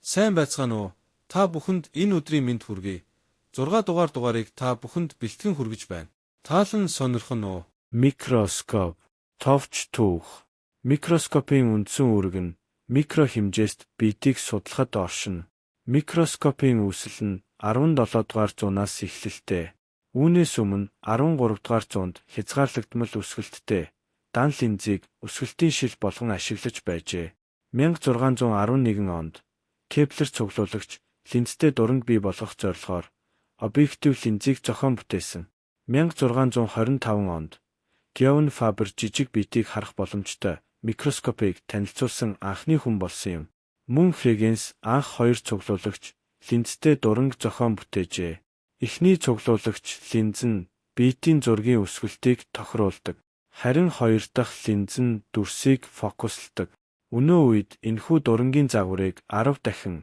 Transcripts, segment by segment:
Сайн байцгаана уу? Та бүхэнд энэ өдрийн мэнд хүргэе. 6 дугаар дугаарыг та бүхэнд бэлтгэн хүргэж байна. Таалан сонирхон уу? Микроскоп, товч түүх. Микроскопын үндсэн үүрэг нь микро хэмжээст биетийг судлахад оршино. Микроскопын үүсэл нь 17 дугаар зуунаас эхлэлтэй. Үүнээс өмнө 13 дугаар зуунд хязгаарлагдмал өсгөлттэй дан линзийг өсгөлтийн шил болгон ашиглаж байжээ. 1611 онд Кеплер цуглуулагч линзтэй дуранг бий болгох зорилгоор объектив линзийг зохион бүтээсэн. 1625 онд Геон Фабер жижиг биетийг харах боломжтой микроскопыг танилцуулсан анхны хүн болсон юм. Мөн Хүйгенс анх хоёр цуглуулагч линзтэй дуранг зохион бүтээжээ. Эхний цуглуулагч линз нь биетийн зургийн өсгөлтийг тохируулдаг. Харин хоёр дахь линз нь дүрсийг фокусладаг. Өнөө үед энэхүү дурангийн загварыг 10 дахин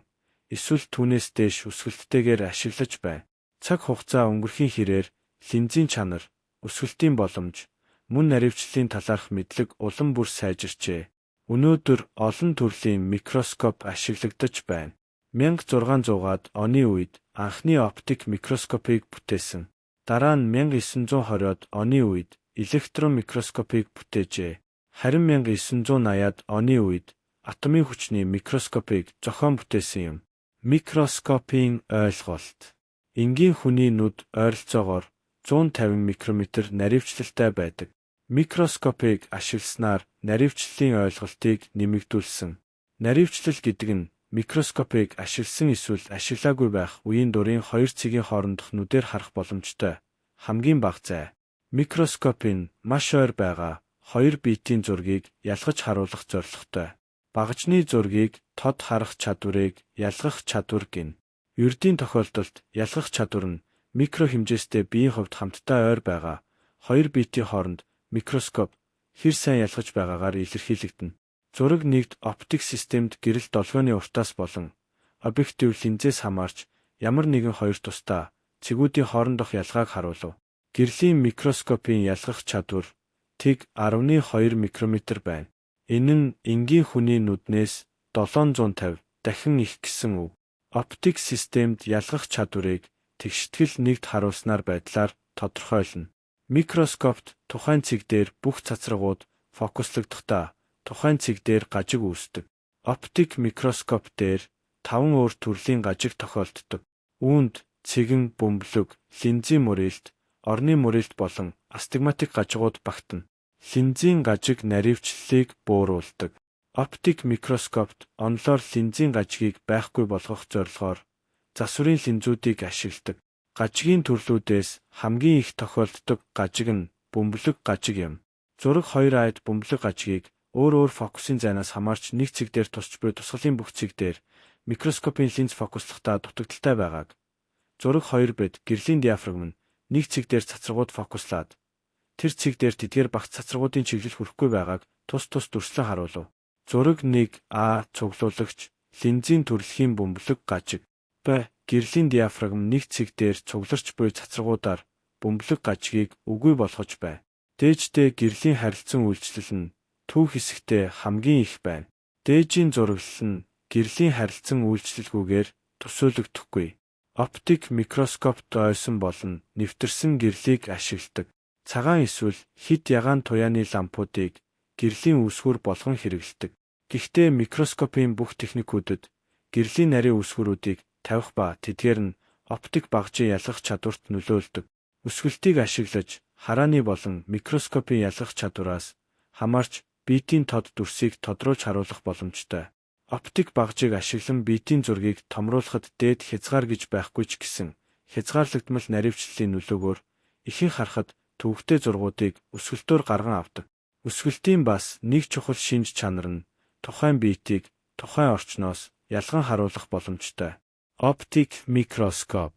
эсвэл түүнээс дээш өсгөлттэйгээр ашиглаж байна. Цаг хугацаа өнгөрөхийн хэрээр линзийн чанар, өсгөлтийн боломж, мөн наривчлалын талаарх мэдлэг улам бүр сайжирчээ. Өнөөдөр олон төрлийн микроскоп ашиглагдаж байна. 1600-аад оны үед анхны оптик микроскопыг бүтээсэн. Дараа нь 1920-ад оны үед электрон микроскопыг бүтээжээ. Харин 1980-ад оны үед атомын хүчний микроскопыг зохион бүтээсэн юм. Микроскопын ойлголт. Энгийн хүний нүд ойролцоогоор 150 микрометр наривчлалтай байдаг. Микроскопыг ашигласнаар наривчлалын ойлголтыг нэмэгдүүлсэн. Наривчлал гэдэг нь микроскопыг ашигласан эсвэл ашиглаагүй байх үеийн дурын хоёр цэгийн хоорондох нүдээр харах боломжтой хамгийн бага зай. Микроскоп нь маш ойр байгаа хоёр биетийн зургийг ялгаж харуулах зорилготой. Багажны зургийг тод харах чадварыг ялгах чадвар гэнэ. Ердийн тохиолдолд ялгах чадвар нь микро хэмжээстэй биеийн хувьд хамтдаа ойр байгаа хоёр биетийн хооронд микроскоп хэр сайн ялгаж байгаагаар илэрхийлэгдэнэ. Зураг нэгд оптик системд гэрэл долгионы уртаас болон объектив линзээс хамаарч ямар нэгэн хоёр тусдаа цэгүүдийн хоорондох ялгааг харуулав. Гэрлийн микроскопын ялгах чадвар тэг 10.2 микрометр байна. Энэ нь энгийн хүний нүднээс 750 дахин их гэсэн үг. Оптик системд ялгах чадварыг тэгшитгэл нэгд харуулснаар байдлаар тодорхойлно. Микроскопт тухайн цэг дээр бүх цацрагууд фокуслогдохдоо тухайн цэг дээр гажиг үүсдэг. Оптик микроскоп дээр 5 өөр төрлийн гажиг тохиолддог. Үүнд цэгэн, бөмбөлөг, линзийн мөрөлт, орны мөрөлт болон астигматик гажигууд багтана. Линзийн гажиг наривчлалыг бууруулдаг. Оптик микроскопт онолоор линзийн гажигийг байхгүй болгох зорилгоор засварын линзүүдийг ашигладаг. Гажигийн төрлүүдээс хамгийн их тохиолддог гажиг нь бөмбөлөг гажиг юм. Зураг 2 айд бөмбөлөг гажигийг өөр өөр фокусын зайнаас хамаарч нэг цэг дээр тусч буй тусгалын бүх цэг дээр микроскопын линз фокуслахдаа дутагдалтай байгааг. Зураг 2 б-д гэрлийн диафрагм нь нэг цэг дээр цацрагууд фокуслаад тэр цэг дээр тэдгээр багц цацрагуудын чиглэл хүрэхгүй байгааг тус тус дүрслэн харуулав. Зураг 1 А цуглуулагч линзийн төрөлхийн бөмбөлөг гажиг. Б гэрлийн диафрагм нэг цэг дээр цугларч буй цацрагуудаар бөмбөлөг гажигийг үгүй болгож байна. Дээжтэй гэрлийн харилцан үйлчлэл нь төв хэсэгтээ хамгийн их байна. Дээжийн зураглал нь гэрлийн харилцан үйлчлэлгүйгээр төсөөлөгдөхгүй. Оптик микроскопт ойсон болон нэвтэрсэн гэрлийг ашигладаг. Цагаан эсвэл хэт ягаан туяаны лампуудыг гэрлийн үүсгүүр болгон хэрэглэдэг. Гэхдээ микроскопын бүх техникүүдэд гэрлийн нарийн үүсгүүрүүдийг тавих ба тэдгээр нь оптик багажийн ялгах чадварт нөлөөлдөг. Өсгөлтийг ашиглаж харааны болон микроскопын ялгах чадвараас хамаарч биетийн тод дүрсийг тодруулж харуулах боломжтой. Оптик багажийг ашиглан биетийн зургийг томруулахад дээд хязгаар гэж байхгүй ч гэсэн хязгаарлагдмал наривчлалын нөлөөгөөр ихэнх харахад төвөгтэй зургуудыг өсгөлтөөр гарган авдаг. Өсгөлтийн бас нэг чухал шинж чанар нь тухайн биетийг тухайн орчноос ялган харуулах боломжтой. Оптик микроскоп.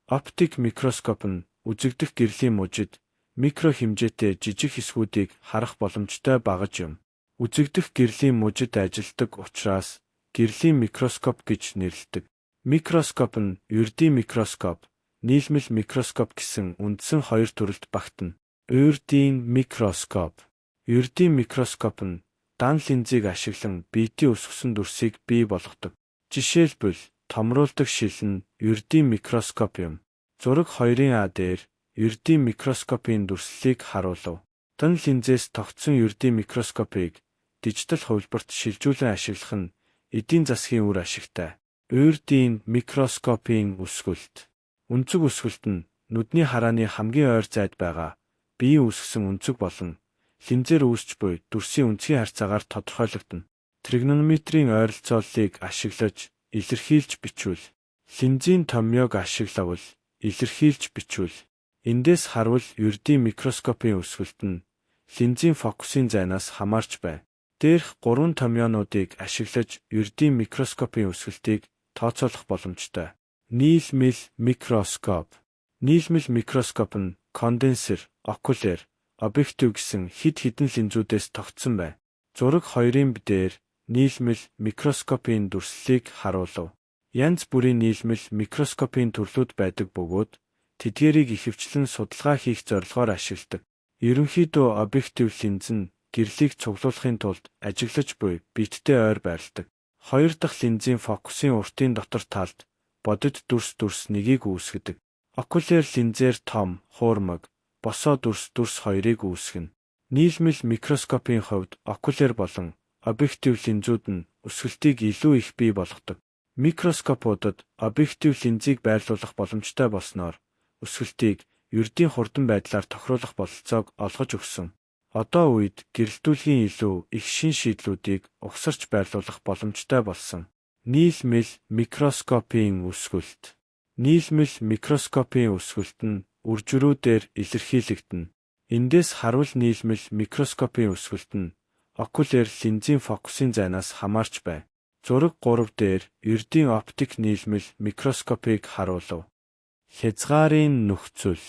Оптик микроскоп нь үзэгдэх гэрлийн мужид микро хэмжээтэй жижиг хэсгүүдийг харах боломжтой багаж юм. Үзэгдэх гэрлийн мужид ажилладаг учраас гэрлийн микроскоп гэж нэрлэдэг. Микроскоп нь ердийн микроскоп, нийлмэл микроскоп гэсэн үндсэн хоёр төрөлд багтана. Ердийн микроскоп. Ердийн микроскоп нь дан линзийг ашиглан биетийн өсгөсөн дүрсийг бий болгодог. Жишээлбэл, томруулдаг шил нь ердийн микроскоп юм. Зураг 2-ын А дээр ердийн микроскопын дүрслэлийг харуулав. Тан линзээс тогтсон ердийн микроскопыг дижитал хувилбарт шилжүүлэн ашиглах нь эдийн засгийн үр ашигтай. Ердийн микроскопын өсгөлт. Өнцөг өсгөлт нь нүдний харааны хамгийн ойр зайд байгаа биеийн үүсгэсэн өнцөг болон линзээр үүсч буй дүрсийн өнцгийн харьцаагаар тодорхойлогдоно. Тригонометрийн ойролцооллыг ашиглаж илэрхийлж бичвэл. Линзийн томьёог ашиглавал илэрхийлж бичвэл. Эндээс харвал ердийн микроскопын өсгөлт нь линзийн фокусын зайнаас хамаарч байна. Дээрх гурван томьёонуудыг ашиглаж ердийн микроскопын өсгөлтийг тооцоолох боломжтой. Нийлмэл микроскоп. Нийлмэл микроскоп нь конденсер, окуляр, объектив гэсэн хэд хэдэн линзүүдээс тогтсон байна. Зураг 2-ын Б дээр нийлмэл микроскопын дүрслэлийг харуулав. Янз бүрийн нийлмэл микроскопын төрлүүд байдаг бөгөөд тэдгээрийг ихэвчлэн судалгаа хийх зорилгоор ашигладаг. Ерөнхийдөө объектив линз нь гэрлийг цуглуулахын тулд ажиглаж буй биеттэй ойр байрладаг. Хоёр дахь линзийн фокусын уртын дотор талд бодит дүрс дүрс нэгийг үүсгэдэг. Окуляр линзээр том, хуурмаг, босоо дүрс дүрс хоёрыг үүсгэнэ. Нийлмэл микроскопын хувьд окуляр болон объектив линзүүд нь өсгөлтийг илүү их бий болгодог. Микроскопуудад объектив линзийг байрлуулах боломжтой болсноор өсгөлтийг ердийн хурдан байдлаар тохируулах бололцоог олгож өгсөн. Одоо үед гэрэлтүүлгийн илүү их шин шийдлүүдийг угсарч байрлуулах боломжтой болсон. Нийлмэл микроскопын өсгөлт. Нийлмэл микроскопын өсгөлт нь үржирүүдээр илэрхийлэгдэнэ. Эндээс харвал нийлмэл микроскопын өсгөлт нь окуляр линзийн фокусын зайнаас хамаарч байна. Зураг 3 дээр ердийн оптик нийлмэл микроскопыг харуулав. Хязгаарын нөхцөл.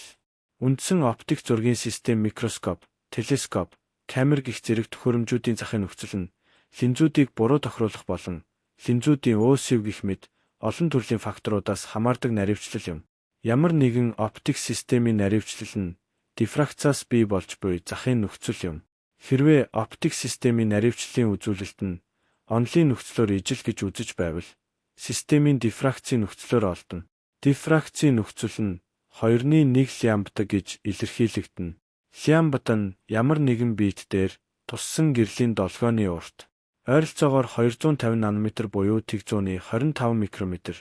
Үндсэн оптик зургийн систем микроскоп, телескоп, камер гэх зэрэг төхөөрөмжүүдийн захын нөхцөл нь линзүүдийг буруу тохируулах болон линзүүдийн өөсөв гэх мэт олон төрлийн факторуудаас хамаардаг наривчлал юм. Ямар нэгэн оптик системийн наривчлал нь дифракцаас бий болж буй захын нөхцөл юм. Хэрвээ оптик системийн наривчлалын үзүүлэлт нь онолын нөхцлөөр ижил гэж үзэж байвал системийн дифракцийн нөхцлөөр олдоно. Дифракцийн нөхцөл нь 2-ны 1 лямбда гэж илэрхийлэгдэнэ. Лямбда нь ямар нэгэн бит дээр туссан гэрлийн долгионы урт. Ойролцоогоор 250 нанометр буюу 125 микрометр.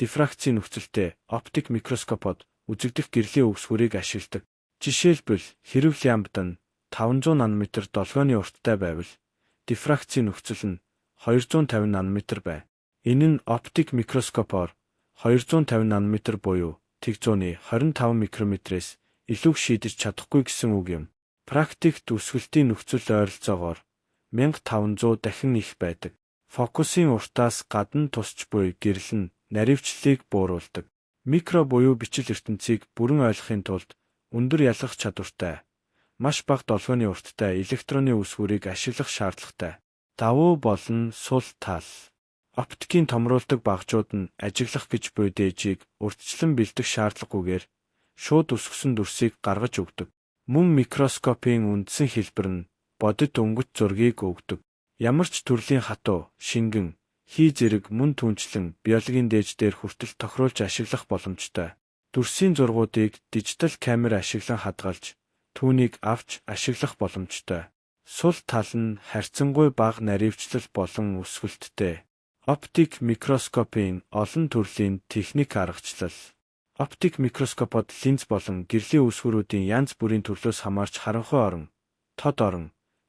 Дифракцийн нөхцөлтэй оптик микроскопод үзэгдэх гэрлийн өгсгөрийг ашигладаг. Жишээлбэл, хэрэв лямбда нь 500 нанометр долгионы урттай байвал дифракцийн нөхцөл нь 250 нанометр байна. Энэ нь оптик микроскопоор 250 нанометр буюу 125 микрометрээс илүү шийдэж чадахгүй гэсэн үг юм. Практикт өсгөлтийн нөхцөл ойролцоогоор 1500 дахин их байдаг. Фокусын уртаас гадна тусч буй гэрэл нь наривчлалыг бууруулдаг. Микро буюу бичил ертөнцийг бүрэн ойлгохын тулд өндөр ялгах чадвартай, маш бага долгионы урттай электроны үүсгүүрийг ашиглах шаардлагатай. Давуу болон сул тал. Оптикийн томруулдаг багжууд нь ажиглах гэж буй дээжийг урьдчилан бэлдэх шаардлагагүйгээр шууд өсгсөн дүрсийг гаргаж өгдөг. Мөн микроскопын үндсэн хэлбэр нь бодит өнгөт зургийг өгдөг. Ямар ч төрлийн хатуу, шингэн, хий зэрэг мөн түнчлэн биологийн дээж дээр хүртэл тохируулж ашиглах боломжтой. Дүрсийн зургуудыг дижитал камер ашиглан хадгалж, түүнийг авч ашиглах боломжтой. Сул тал нь харьцангуй бага наривчлал болон өсгөлттэй. Оптик микроскопын олон төрлийн техник аргачлал. Оптик микроскопод линз болон гэрлийн үүсвэрүүдийн янз бүрийн төрлөөс хамаарч харанхуй орон, тод орон,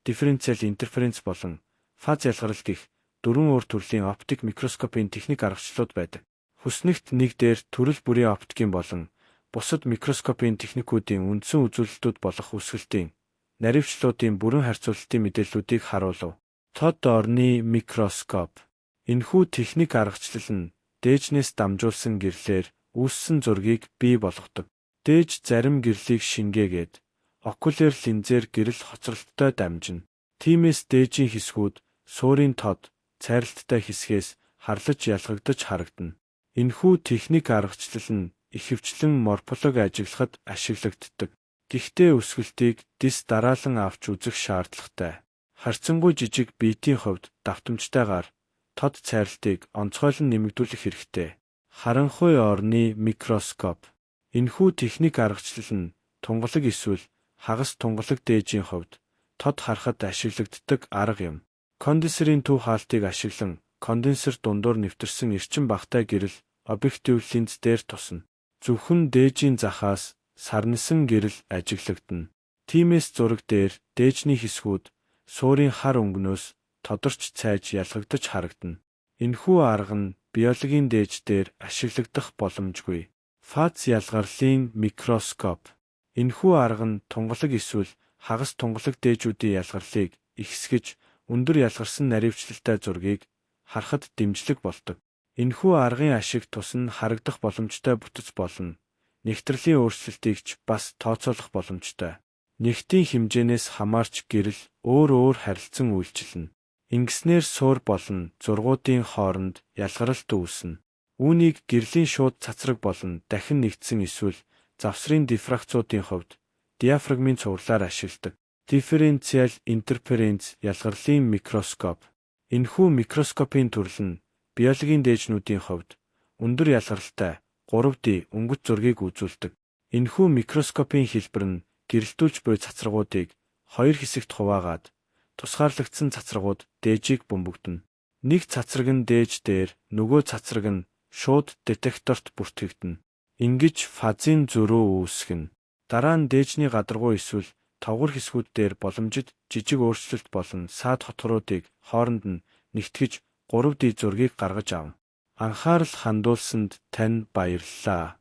дифференциал интерференц болон фаз ялгарл гэх дөрвөн өөр төрлийн оптик микроскопын техник аргачлалууд байдаг. Хүснэгт нэг дээр төрөл бүрийн оптикийн болон бусад микроскопын техникүүдийн үндсэн үзүүлэлтүүд болох өсгөлтийн наривчлалуудын бүрэн харьцуулалтын мэдээллүүдийг харуулав. Тод орны микроскоп. Энэхүү техник аргачлал нь дээжнээс дамжуулсан гэрлээр үүссэн зургийг бий болгодог. Дээж зарим гэрлийг шингээгээд окуляр линзээр гэрэл хоцролттой дамжина. Тиймээс дээжийн хэсгүүд суурийн тод, цайралттай хэсгээс харлаж ялгагдаж харагдана. Энэхүү техник аргачлал нь ихэвчлэн морфологи ажиглахад ашиглагддаг. Гэхдээ өсгөлтийг дис дараалан авч үзэх шаардлагатай. Харьцангуй жижиг биетийн хувьд давтамжтайгаар тод цайралтыг онцгойлон нэмэгдүүлэх хэрэгтэй. Харанхуй орны микроскоп. Энэхүү техник аргачлал нь тунгалаг эсвэл хагас тунгалаг дээжийн хувьд тод харахад ашиглагддаг арга юм. Конденсерийн төв хаалтыг ашиглан конденсер дундуур нэвтэрсэн эрчим багатай гэрэл объектив линз дээр тусна. Зөвхөн дээжийн захаас сарнисан гэрэл ажиглагдана. Тиймээс зураг дээр дээжний хэсгүүд суурийн хар өнгөнөөс тодорч цайж ялгагдаж харагдана. Энэхүү арга нь биологийн дээж дээр ашиглагдах боломжгүй. Фаз ялгарлын микроскоп. Энэхүү арга нь тунгалаг эсвэл хагас тунгалаг дээжүүдийн ялгарлыг ихэсгэж өндөр ялгарсан наривчлалтай зургийг харахад дэмжлэг болдог. Энэхүү аргын ашиг тус нь харагдах боломжтой бүтэц болно нягтралын өөрчлөлтийг ч бас тооцоолох боломжтой. Нягтын хэмжээнээс хамаарч гэрэл өөр өөр харилцан үйлчилнэ. Ингэснээр суур болон зургуудын хооронд ялгаралт үүснэ. Үүнийг гэрлийн шууд цацраг болон дахин нэгдсэн эсвэл завсрын дифракцуудын хувьд диафрагмын цувралаар ашигладаг. Дифференциал интерференц ялгарлын микроскоп. Энэхүү микроскопын төрөл нь биологийн дээжнүүдийн хувьд өндөр ялгаралтай 3D өнгөт зургийг үзүүлдэг. Энэхүү микроскопын хэлбэр нь гэрэлтүүлж буй цацрагуудыг хоёр хэсэгт хуваагаад тусгаарлагдсан цацрагууд дээжийг бөмбөгдөнө. Нэг цацраг нь дээж дээр, нөгөө цацраг нь шууд детекторт бүртгэгдэнэ. Ингэж фазын зөрүү үүсгэнэ. Дараа нь дээжний гадаргуу эсвэл товгор хэсгүүд дээр боломжит жижиг өөрчлөлт болон саад хотгоруудыг хооронд нь нэгтгэж 3D зургийг гаргаж авна. Анхаарал хандуулсанд тань баярлалаа.